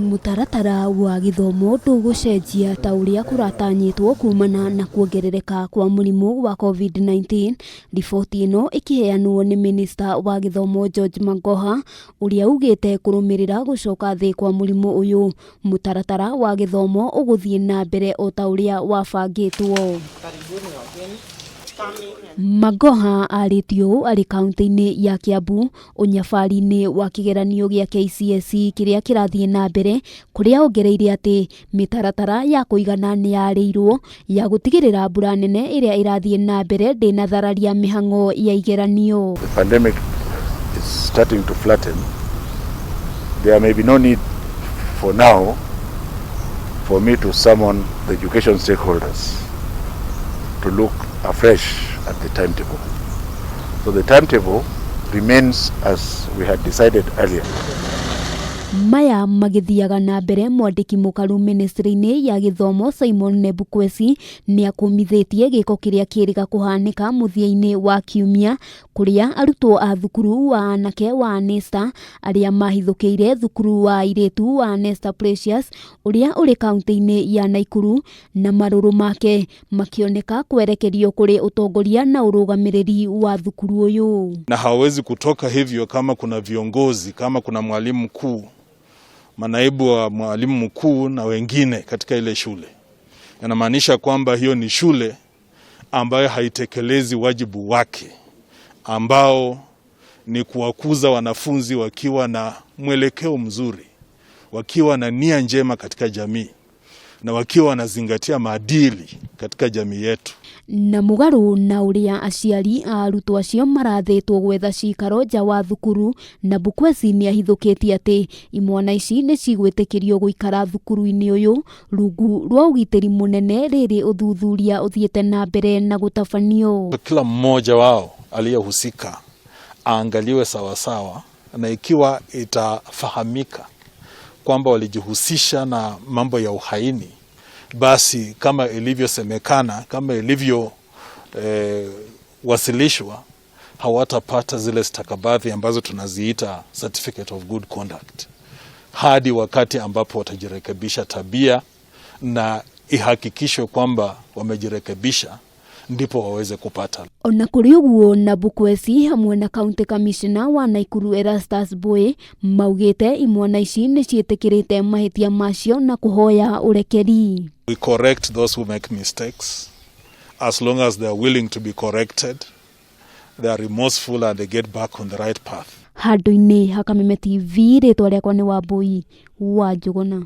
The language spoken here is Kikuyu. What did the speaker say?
Mũtaratara wa gĩthomo ndũgũcenjia ta ũrĩa kũratanyĩtwo kumana na kuongerereka kwa mũrimũ wa Covid-19. Riboti ĩno ĩkĩheanwo nĩ minista wa gĩthomo George Magoha, ũrĩa ugĩte kũrũmĩrĩra gũcoka thĩ kwa mũrimũ ũyũ, mũtaratara wa gĩthomo ũgũthiĩ na mbere o ta ũrĩa wabangĩtwo. Magoha arĩtie ũũ arĩ kaunti-inĩ ya Kiambu ũnyabari-inĩ wa kĩgeranio gĩa KCSE kĩrĩa kĩrathiĩ na mbere, kũrĩa ongereire atĩ mĩtaratara ya kũigana nĩ yarĩirwo ya gũtigĩrĩra mbura nene ĩrĩa ĩrathiĩ na mbere ndĩnathararia mĩhang'o ya igeranio. The pandemic is starting to flatten. There may be no need for now for me to summon the education stakeholders to look afresh at the timetable. So the timetable remains as we had decided earlier. Maya magĩthiaga na mbere, mwandĩki mũkaru ministry-inĩ ya gĩthomo Simon Nebukwesi nĩ akũmithĩtie gĩko kĩrĩa kĩrĩga kũhanĩka mũthia-inĩ wa kiumia, kũrĩa arutwo a thukuru wa anake wa Anesta arĩa mahithũkĩire thukuru wa airĩtu wa Anesta Precious ũrĩa ũrĩ kaunti-inĩ ya Naikuru, na marũrũ make makĩoneka kwerekerio kũrĩ ũtongoria na ũrũgamĩrĩri wa thukuru ũyũ. Na hawawezi kutoka hivyo kama kuna viongozi, kama kuna mwalimu mkuu, manaibu wa mwalimu mkuu na wengine katika ile shule. Inamaanisha kwamba hiyo ni shule ambayo haitekelezi wajibu wake ambao ni kuwakuza wanafunzi wakiwa na mwelekeo mzuri, wakiwa na nia njema katika jamii na wakiwa wanazingatia maadili katika jamii yetu. Na mũgarũ na ũrĩa aciari a arutwo acio marathĩtwo gwetha cikaro nja wa thukuru, na Bukwesi nĩ ahithũkĩtie atĩ imwana ici nĩ cigwĩtĩkĩrio gũikara thukuru-inĩ ũyũ rungu rwa ũgitĩri mũnene rĩrĩ ũthuthuria ũthiĩte na mbere na gũtabanio. Kila mmoja wao aliyehusika aangaliwe sawasawa, na ikiwa itafahamika kwamba walijihusisha na mambo ya uhaini, basi kama ilivyosemekana, kama ilivyo wasilishwa, hawatapata zile stakabadhi ambazo tunaziita certificate of good conduct hadi wakati ambapo watajirekebisha tabia na ihakikishwe kwamba wamejirekebisha ndipo waweze kupata. Ona kũrĩ ũguo, Nabukwesi hamwe na county commissioner wa Naikuru Erastus Mbui maugĩte imwana ici nĩ ciĩtĩkĩrĩte mahĩtia macio na kũhoya ũrekeri. We correct those who make mistakes as long as they are willing to be corrected, they are remorseful and they get back on the right path. Handũ-inĩ ha Kameme TV, rĩtwa rĩakwa nĩ Wambui wa Njũgũna.